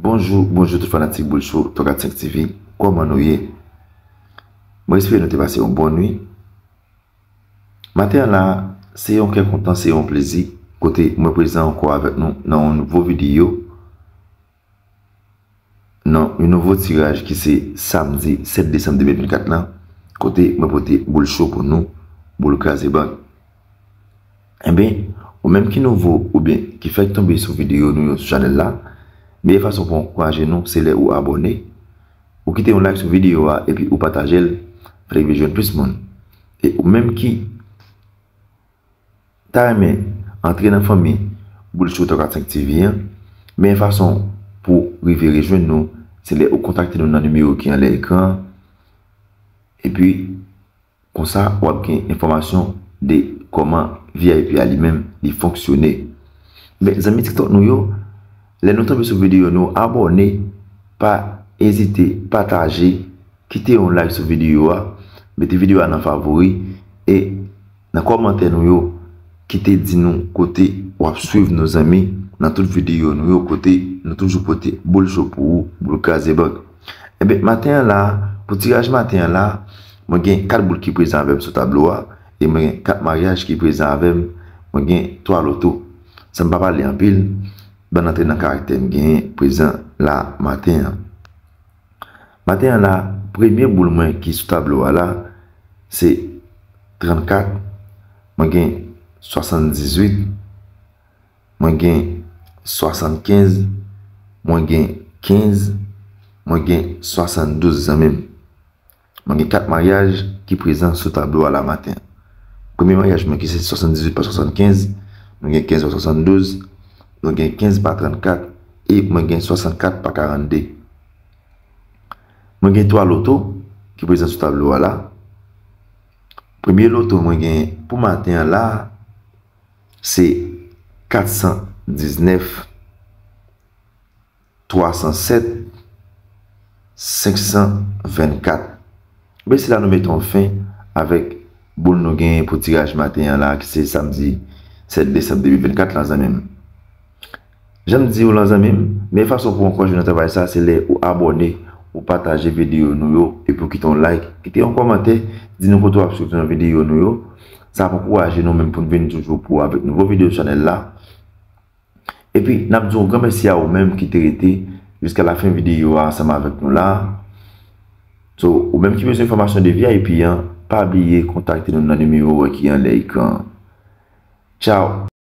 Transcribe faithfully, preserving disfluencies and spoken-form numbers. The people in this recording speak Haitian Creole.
Bonjou, bonjou tout fanatik Boul Show twa kat senk T V. Kòman nou ye? Mwen espere nou te pase yon bon nwi. Maten an la, se yon kè kontan, se yon plezi, kote mwen prezan ankò avèk nou nan yon nouvo videyo, nan yon nouvo tiraj ki se samdi sèt desanm de mil vennkat lan, kote mwen pote boul cho pou nou, boul kraze bank. Enben, ou menm ki nouvo oubyen ki fèk tonbe sou videyo nou yo sou chanèl la, meyè fason pou ankouraje nou, se lè ou abòne, ou kite yon like sou videyo a epi ou pataje l, fè l rive jwenn plis moun. E ou menm ki ta renmen antre nan fanmi Boul Show twa kat senk T V an, meyè fason pou rive rejwenn nou, se lè ou kontakte nou nan nimewo ki anlè ekran an. Epi, konsa, w ap gen enfòmasyon de kòman V I P a li menm, li fonksyone. Men, zanmi TikTok nou yo, lè nou tonbe sou videyo nou, abòne, pa ezite, pataje, kite yon like sou videyo a, mete videyo a nan favori, e nan kòmantè nou yo, kite di nou kote w ap swiv nou, zanmi, nan tout videyo nou yo, kote nou toujou pote boul cho pou ou, boul kraze bank. Enben, maten an la, pou tiraj maten an la, mwen gen kat boul ki prezan avè m sou tablo a, e mwen gen kat maryaj ki prezan avè m, mwen gen twa loto. San m pa pale anpil, ban n antre nan karaktè m genyen prezan la maten an. Maten an la, premye boul mwen ki sou tablo a la, se trannkat, mwen gen swasanndizuit, mwen gen swasannkenz, mwen gen kenz, mwen gen swasanndouz, zanmi m. Mwen gen kat maryaj ki prezan sou tablo a la maten an. Premye maryaj mwen ki se swasanndizuit pa swasannkenz, mwen gen kenz pa swasanndouz, mwen gen kenz pa trannkat, e mwen gen swasannkat pa karannde. Mwen gen twa loto ki prezan sou tablo a la. Premye loto mwen gen pou maten an la, se katsandiznèf, twasansèt, senksanvennkat. Men se la nou mete yon fen avèk boul nou genyen pou tiraj maten an la, ki se samdi sèt desanm de mil vennkat lan, zanmi m. Jan m di w lan, zanmi m, meyè fason pou w ankouraje nan travay sa, se lè ou abòne, ou pataje videyo nou yo, epi ou kite yon like, kite yon kòmantè, di nou kote w ap swiv nou videyo nou yo. Sa ap ankouraje nou menm pou n vin toujou pou avèk nouvo videyo sou chanèl la. Epi, n ap di yon gran mèsi a ou menm ki te rete jiska lafen videyo a ansanm avèk nou la. So, ou menm ki bezwen enfòmasyon de V I P an, pa bliye kontakte nou nan nimewo ki anlè ekran an. Tchao!